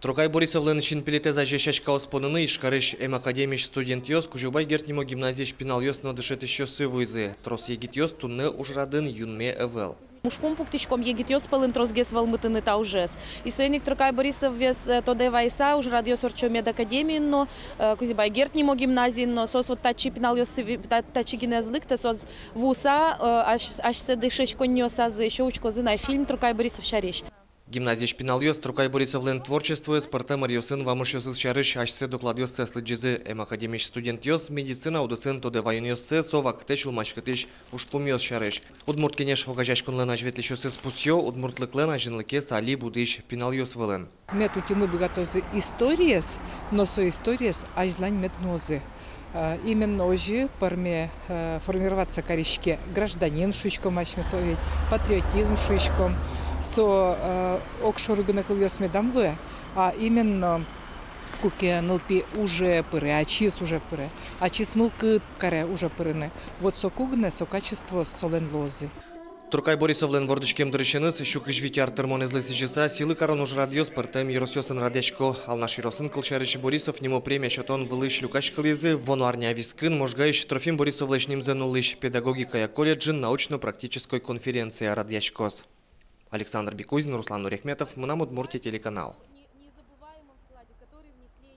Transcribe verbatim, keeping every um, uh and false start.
Трокай Борисовлэн синпелетэз азе сяськаос поныны Ижкарысь эм академиысь студентъёс, Кузебай Герд нимо гимназиысь пиналъёс но дышетӥсьёссы вуизы. Трос егитъёс туннэ ужрадын юнме ӧвӧл. Ужпум пуктӥськом егитъёс пӧлын тросгес вӧлмытыны та ужез. И соин ик Трокай Борисовез, э, тодэ вайыса, ужрадъёс ортчо медакадемиын но, э, Кузебай Герд нимо гимназиын но. Соос вот татчы пиналъёс, ви-, та-, татчы гинэ ӧз лыктэ, соос вуыса, э, ась-, асьсэ дышетсконниосазы ещё учкозы на фильм Трокай Борисов сярысь. Гимназиысь пиналъёс Трокай Борисовлэн творчествоез, пӧртэм ӧръёсын вамышъёсыз сярысь асьсэ докладъёссэс лыдӟизы. Эм академиысь студентъёс медицина удысын тодэ ваёнъёссэс, со вакытэ сюлмаськытӥсь ужпумъёс сярысь. «Удмурт кенеш» огазеяськонлэн азьветлӥсьёсыз пусъё: удмуртлыклэн азинлыкез али будӥсь пиналъёс вылын. Мед утьыны быгатозы историез, но со историез азьлань мед нуозы. Э, именно озьы пӧрме, э, формироваться кариське гражданин, шуиськом асьмеос, патриотизм шуиськом. Со, э, огшоры гинэ кылъёс медам луэ, а именно куке нылпи уже пыре, ачиз уже пыре, ачиз мылкыд каре уже пырыны. Вот соку гинэ со качествоос солэн луозы. Трокай Борисовлэн вордӥськем дырысеныз сю кызь вить ар тырмонэзлы сӥзьыса сӥлы карон ужрадъёс пӧртэм ёросъёсын радъясько. Алнаш ёросын, кылсярысь, Борисов нимо премия сётон вылысь люкаськылӥзы. Вуоно арня вискын Можгаысь Трофим Борисовлэсь нимзэ нуллӥсь педагогикая колледжын научно-практической конференция радъяськоз. Александр Бекузин, Руслан Нуряхметов, «Мынам Удмуртие» телеканал.